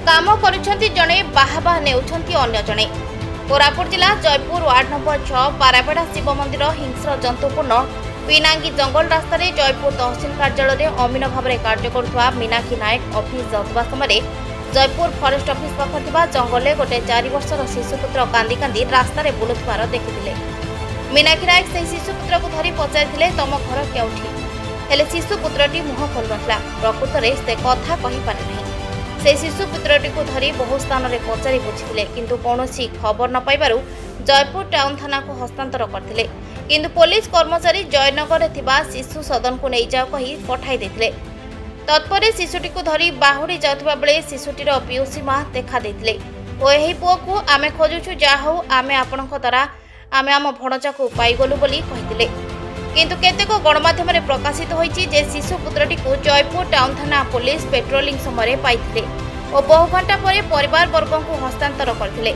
କାମ କରୁଛନ୍ତି ଜଣେ, ବାହାବା ନେଉଛନ୍ତି ଅନ୍ୟ ଜଣେ। କୋରାପୁଟ ଜିଲ୍ଲା ଜୟପୁର ୱାର୍ଡ ନମ୍ବର 6 ପାରାବେଡ଼ା ଶିବ ମନ୍ଦିର ହିଂସ୍ର ଜନ୍ତୁପୂର୍ଣ୍ଣ ପିନାଙ୍ଗି ଜଙ୍ଗଲ ରାସ୍ତାରେ ଜୟପୁର ତହସିଲ କାର୍ଯ୍ୟାଳୟରେ ଅମିନ ଭାବରେ କାର୍ଯ୍ୟ କରୁଥିବା ମୀନାକ୍ଷୀ ନାୟକ ଅଫିସ ଯାଉଥିବା ସମୟରେ ଜୟପୁର ଫରେଷ୍ଟ ଅଫିସ ପାଖରେ ଥିବା ଜଙ୍ଗଲରେ ଗୋଟେ 4 ବର୍ଷର ଶିଶୁପୁତ୍ର କାନ୍ଦି କାନ୍ଦି ରାସ୍ତାରେ ବୁଲୁଥିବାର ଦେଖିଥିଲେ। ମୀନାକ୍ଷୀ ନାୟକ ସେହି ଶିଶୁପୁତ୍ରକୁ ଧରି ପଚାରିଥିଲେ, ତମ ଘର କେଉଁଠି? ହେଲେ ଶିଶୁପୁତ୍ରଟି ମୁହଁ ଖୋଲୁନଥିଲା। ପ୍ରକୃତରେ ସେ କଥା କହିପାରେ ନାହିଁ। ସେହି ଶିଶୁପୁତ୍ରଟିକୁ ଧରି ବହୁ ସ୍ଥାନରେ ପଚାରି ବୁଝିଥିଲେ, କିନ୍ତୁ କୌଣସି ଖବର ନ ପାଇବାରୁ ଜୟପୁର ଟାଉନ ଥାନାକୁ ହସ୍ତାନ୍ତର କରିଥିଲେ। କିନ୍ତୁ ପୋଲିସ କର୍ମଚାରୀ ଜୟନଗରରେ ଥିବା ଶିଶୁ ସଦନକୁ ନେଇଯାଅ କହି ପଠାଇ ଦେଇଥିଲେ। ତତ୍ପରେ ଶିଶୁଟିକୁ ଧରି ବାହୁଡ଼ି ଯାଉଥିବା ବେଳେ ଶିଶୁଟିର ପିଉସୀ ମା ଦେଖା ଦେଇଥିଲେ ଓ ଏହି ପୁଅକୁ ଆମେ ଖୋଜୁଛୁ, ଯାହା ହଉ ଆମେ ଆପଣଙ୍କ ଦ୍ୱାରା ଆମେ ଆମ ଭଣଜାକୁ ପାଇଗଲୁ ବୋଲି କହିଥିଲେ। କିନ୍ତୁ କେତେକ ଗଣମାଧ୍ୟମରେ ପ୍ରକାଶିତ ହୋଇଛି ଯେ ଶିଶୁ ପୁତ୍ରଟିକୁ ଜୟପୁର ଟାଉନ ଥାନା ପୋଲିସ ପେଟ୍ରୋଲିଂ ସମୟରେ ପାଇଥିଲେ ଓ ବହୁ ଘଣ୍ଟା ପରେ ପରିବାର ବର୍ଗଙ୍କୁ ହସ୍ତାନ୍ତର କରିଥିଲେ।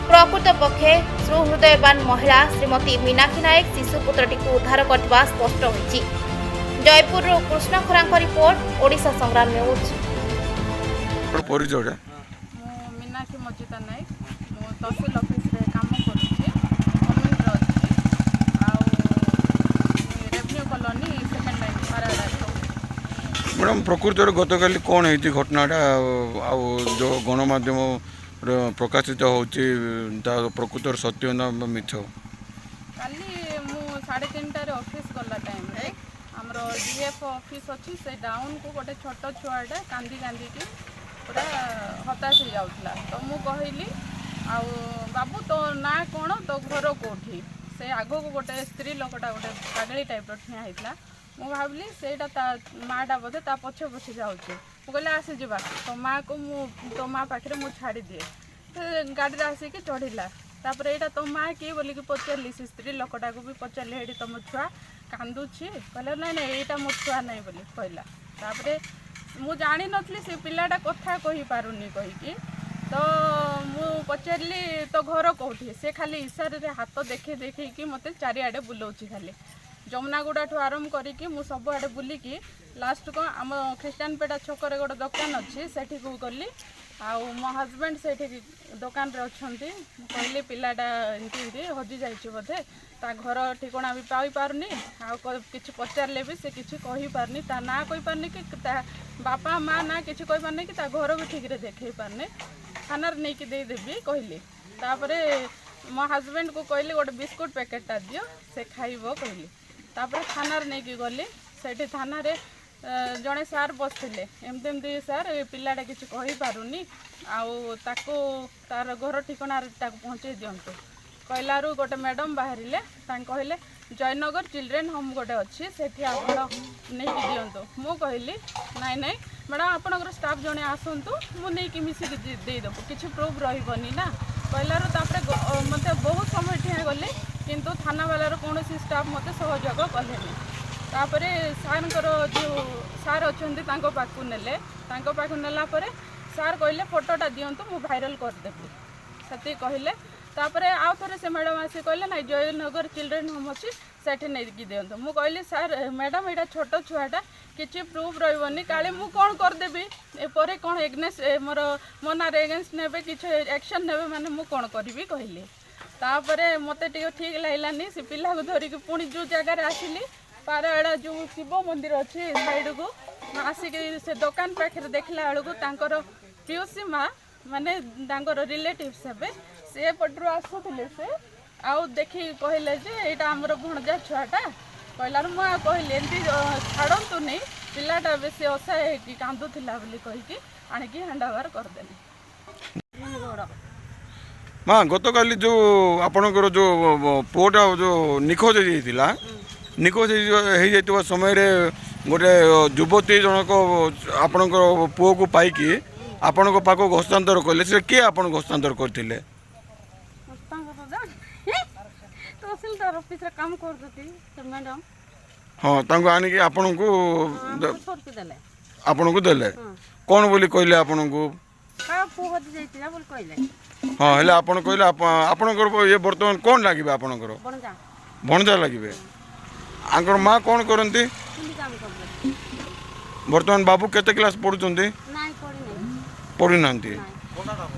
ପ୍ରକୃତ ପକ୍ଷେ ସୁହୃଦୟବାନ ମହିଳା ଶ୍ରୀମତୀ ମୀନାକ୍ଷୀ ନାୟକ ଶିଶୁ ପୁତ୍ରଟିକୁ ଉଦ୍ଧାର କରିଥିବା ସ୍ପଷ୍ଟ ହୋଇଛି। ଜୟପୁରରୁ କୃଷ୍ଣ ଖରାଙ୍କ ରିପୋର୍ଟ, ଓଡ଼ିଶା ସଂଗ୍ରାମ ନ୍ୟୁଜ୍। ପରିଚୟଟା? ମୁଁ ମୀନାକ୍ଷୀ ମଜିତା ନାୟକ। ମୁଁ ତହସିଲ ଅଫିସରେ କାମ କରୁଛି, ଅମିନରେ ଅଛି ଆଉ ରେଭିନ୍ୟୁ କଲୋନୀ ସେକେଣ୍ଡ ଲାଇନ୍ ପାରାବେଡ଼ାରେ ରହୁଛି। ମ୍ୟାଡ଼ାମ୍, ପ୍ରକୃତରେ ଗତକାଲି କ'ଣ ହେଇଛି ଘଟଣାଟା ଆଉ ଯେଉଁ ଗଣମାଧ୍ୟମରେ ପ୍ରକାଶିତ ହେଉଛି, ତା ପ୍ରକୃତରେ ସତ୍ୟ ନା ମିଛ? କାଲି ମୁଁ 3:30ରେ ଅଫିସ ଗଲା ଟାଇମ୍ରେ ଆମର ଡିଏଫ୍ ଅଫିସ୍ ଅଛି, ସେ ଡାଉନକୁ ଗୋଟେ ଛୋଟ ଛୁଆଟା କାନ୍ଦି କାନ୍ଦିକି ପୁରା ହତାଶ ହେଇଯାଉଥିଲା। ତ ମୁଁ କହିଲି, ଆଉ ବାବୁ, ତୋ ନାଁ କ'ଣ, ତୋ ଘର କେଉଁଠି? ସେ ଆଗକୁ ଗୋଟେ ସ୍ତ୍ରୀ ଲୋକଟା ଗୋଟେ ପାଗଳି ଟାଇପ୍ର ଠିଆ ହେଇଥିଲା। ମୁଁ ଭାବିଲି ସେଇଟା ତା ମାଆଟା ବୋଧେ ତା ପଛେ ପଛେ ଯାଉଛି। ମୁଁ କହିଲି, ଆସି ଯିବା ତୋ ମାଆକୁ, ମୁଁ ତୋ ମା' ପାଖରେ ମୁଁ ଛାଡ଼ିଦିଏ। ସେ ଗାଡ଼ିରେ ଆସିକି ଚଢ଼ିଲା। ତାପରେ ଏଇଟା ତୋ ମା କିଏ ବୋଲିକି ପଚାରିଲି। ସେ ସ୍ତ୍ରୀ ଲୋକଟାକୁ ବି ପଚାରିଲି, ଏଇଠି ତମ ଛୁଆ କାନ୍ଦୁଛି? କହିଲା, ନାଇଁ ନାଇଁ, ଏଇଟା ମୋ ଛୁଆ ନାହିଁ ବୋଲି କହିଲା। ତାପରେ ମୁଁ ଜାଣିନଥିଲି ସେ ପିଲାଟା କଥା କହିପାରୁନି କହିକି। ତ ମୁଁ ପଚାରିଲି, ତୋ ଘର କେଉଁଠି? ସେ ଖାଲି ଇସାରାରେ ହାତ ଦେଖେଇ ଦେଖେଇକି ମୋତେ ଚାରିଆଡ଼େ ବୁଲଉଛି। ଖାଲି ଯମୁନାଗୁଡ଼ାଠୁ ଆରମ୍ଭ କରିକି ମୁଁ ସବୁଆଡ଼େ ବୁଲିକି ଲାଷ୍ଟକୁ ଆମ ଖ୍ରୀଷ୍ଟିଆନପେଟା ଛକରେ ଗୋଟେ ଦୋକାନ ଅଛି, ସେଠିକୁ ଗଲି। ଆଉ ମୋ ହଜବେଣ୍ଡ ସେଇଠି ଦୋକାନରେ ଅଛନ୍ତି। ମୁଁ କହିଲି, ପିଲାଟା ଏମିତି ଏମିତି ହଜି ଯାଇଛି ବୋଧେ, ତା ଘର ଠିକଣା ବି ପାଇପାରୁନି ଆଉ କିଛି ପଚାରିଲେ ବି ସେ କିଛି କହିପାରୁନି, ତା ନାଁ କହିପାରୁନି କି ତା ବାପା ମା ନାଁ କିଛି କହିପାରୁନି କି ତା ଘର ବି ଠିକ୍ରେ ଦେଖେଇ ପାରୁନି, ଥାନାରେ ନେଇକି ଦେଇଦେବି କହିଲି। ତାପରେ ମୋ ହଜବେଣ୍ଡକୁ କହିଲି, ଗୋଟେ ବିସ୍କୁଟ ପ୍ୟାକେଟଟା ଦିଅ, ସେ ଖାଇବ କହିଲି। ତାପରେ ଥାନାରେ ନେଇକି ଗଲି। ସେଇଠି ଥାନାରେ ଜଣେ ସାର୍ ବସିଥିଲେ। ଏମିତି ଏମିତି ସାର୍, ଏ ପିଲାଟା କିଛି କହିପାରୁନି ଆଉ ତାକୁ ତାର ଘର ଠିକଣାରେ ତାକୁ ପହଞ୍ଚେଇ ଦିଅନ୍ତୁ କହିଲାରୁ ଗୋଟେ ମ୍ୟାଡ଼ମ୍ ବାହାରିଲେ। ତାଙ୍କୁ କହିଲେ, ଜୟନଗର ଚିଲଡ୍ରେନ୍ ହୋମ୍ ଗୋଟେ ଅଛି, ସେଠି ଆପଣ ନେଇକି ଦିଅନ୍ତୁ। ମୁଁ କହିଲି, ନାଇଁ ନାଇଁ ମ୍ୟାଡ଼ାମ୍, ଆପଣଙ୍କର ଷ୍ଟାଫ୍ ଜଣେ ଆସନ୍ତୁ, ମୁଁ ନେଇକି ମିଶିକି ଦେଇଦେବୁ, କିଛି ପ୍ରୁଫ୍ ରହିବନି ନା କହିଲାରୁ ତାପରେ ମୋତେ ବହୁତ ସମୟ ଠିଆ ଗଲି, କିନ୍ତୁ ଥାନାବାଲାର କୌଣସି ଷ୍ଟାଫ୍ ମୋତେ ସହଯୋଗ କଲେନି। ତାପରେ ସାର୍ଙ୍କର ଯେଉଁ ସାର୍ ଅଛନ୍ତି, ତାଙ୍କ ପାଖକୁ ନେଲେ। ତାଙ୍କ ପାଖକୁ ନେଲା ପରେ ସାର୍ କହିଲେ, ଫଟୋଟା ଦିଅନ୍ତୁ, ମୁଁ ଭାଇରାଲ୍ କରିଦେବି, ସେତିକି କହିଲେ। ତାପରେ ଆଉ ଥରେ ସେ ମ୍ୟାଡ଼ାମ୍ ଆସି କହିଲେ, ନାଇଁ, ଜୟନଗର ଚିଲଡ୍ରେନ୍ ହୋମ୍ ଅଛି, ସେଠି ନେଇକି ଦିଅନ୍ତୁ। ମୁଁ କହିଲି, ସାର୍, ମ୍ୟାଡ଼ାମ୍, ଏଇଟା ଛୋଟ ଛୁଆଟା, କିଛି ପ୍ରୁଫ୍ ରହିବନି, କାଳେ ମୁଁ କ'ଣ କରିଦେବି, ଏପରେ କ'ଣ ଏଗନେଷ୍ଟ ମୋର ମୋ ନାଁରେ ଏଗେନଷ୍ଟ ନେବେ, କିଛି ଆକ୍ସନ୍ ନେବେ, ମାନେ ମୁଁ କ'ଣ କରିବି କହିଲି। ତାପରେ ମୋତେ ଟିକେ ଠିକ୍ ଲାଗିଲାନି। ସେ ପିଲାକୁ ଧରିକି ପୁଣି ଯେଉଁ ଜାଗାରେ ଆସିଲି, ପାରାବେଡ଼ା ଯେଉଁ ଶିବ ମନ୍ଦିର ଅଛି ସାଇଡ଼କୁ ଆସିକି ସେ ଦୋକାନ ପାଖରେ ଦେଖିଲା ବେଳକୁ ତାଙ୍କର ପିଉସୀ ମା, ମାନେ ତାଙ୍କର ରିଲେଟିଭ୍ସ ହେବେ, ସେ ପଟରୁ ଆସୁଥିଲେ। ସେ ଆଉ ଦେଖିକି କହିଲେ ଯେ ଏଇଟା ଆମର ଭଣଜା ଛୁଆଟା କହିଲାରୁ ମୁଁ ଆଉ କହିଲି, ଏମିତି ଛାଡ଼ନ୍ତୁନି ପିଲାଟା, ବେଶୀ ଅସହାୟ ହେଇକି କାନ୍ଦୁଥିଲା ବୋଲି କହିକି ଆଣିକି ହ୍ୟାଣ୍ଡ କରିଦେଲି। ମା, ଗତକାଲି ଯେଉଁ ଆପଣଙ୍କର ଯେଉଁ ପୁଅଟା ଯେଉଁ ନିଖୋଜ ହେଇଯାଇଥିଲା, ନିଖୋଜ ହେଇଯାଇଥିବା ସମୟରେ ଗୋଟେ ଯୁବତୀ ଜଣକ ଆପଣଙ୍କର ପୁଅକୁ ପାଇକି ଆପଣଙ୍କ ପାଖକୁ ହସ୍ତାନ୍ତର କଲେ। ସେ କିଏ ଆପଣଙ୍କୁ ହସ୍ତାନ୍ତର କରିଥିଲେ? ତାଙ୍କର ତହସିଲଦାର ଅଫିସରେ କାମ କରୁଛନ୍ତି ସେ ମ୍ୟାଡ଼ାମ୍। ହଁ, ତାଙ୍କୁ ଆଣିକି ଆପଣଙ୍କୁ ସର୍ପି ଦେଲେ। ଆପଣଙ୍କୁ ଦେଲେ। କ'ଣ ବୋଲି କହିଲେ ଆପଣଙ୍କୁ? କାହା ପୁଅ ହଜି ଯାଇଥିଲା ବୋଲି କହିଲେ। ହଁ, ହେଲେ ଆପଣ କହିଲେ ଆପଣଙ୍କର ଇଏ ବର୍ତ୍ତମାନ କ'ଣ ଲାଗିବେ ଆପଣଙ୍କର? ଭଣଜା। ଭଣଜା ଲାଗିବେ। ଆଙ୍କର ମା କ'ଣ କରନ୍ତି? ଚୁଲି କାମ କରୁଛନ୍ତି। ବର୍ତ୍ତମାନ ବାବୁ କେତେ କ୍ଲାସ୍ ପଢ଼ୁଛନ୍ତି? ନାଇଁ, ପଢ଼ିନି। ପଢ଼ିନାହାନ୍ତି।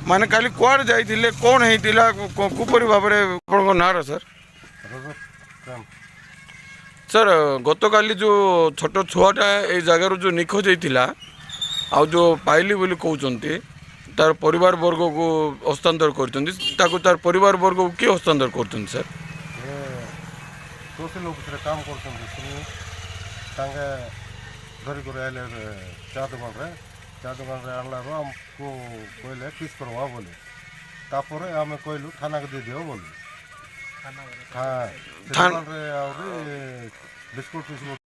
ମାନେ କାଲି କୁଆଡ଼େ ଯାଇଥିଲେ, କ'ଣ ହେଇଥିଲା, କିପରି ଭାବରେ? ଆପଣଙ୍କ ନାଁଟା ସାର୍? ସାର୍, ଗତକାଲି ଯେଉଁ ଛୋଟ ଛୁଆଟା ଏଇ ଜାଗାରୁ ଯେଉଁ ନିଖୋଜ ହେଇଥିଲା ଆଉ ଯେଉଁ ପାଇଲି ବୋଲି କହୁଛନ୍ତି, ତାର ପରିବାର ବର୍ଗକୁ ହସ୍ତାନ୍ତର କରିଛନ୍ତି, ତାକୁ ତାର ପରିବାର ବର୍ଗକୁ କିଏ ହସ୍ତାନ୍ତର କରୁଛନ୍ତି ସାର୍? ଏ ତହସିଲ ଅଫିସରେ କାମ କରୁଛନ୍ତି ସୁନି। ତାଙ୍କେ ଧରିକରି ଆଇଲେ ଚା ଦୋକାନରେ। ଚା ଦୋକାନରେ ଆଣିଲାରୁ ଆମକୁ କହିଲେ ପିସ୍ କରବା ବୋଲି। ତାପରେ ଆମେ କହିଲୁ ଥାନାକୁ ଦେଇଦିଅ ବୋଲି। ହଁ, ସେ ଦୋକାନରେ ଆହୁରି ବିସ୍କୁଟ ଫିସ୍କୁଟ।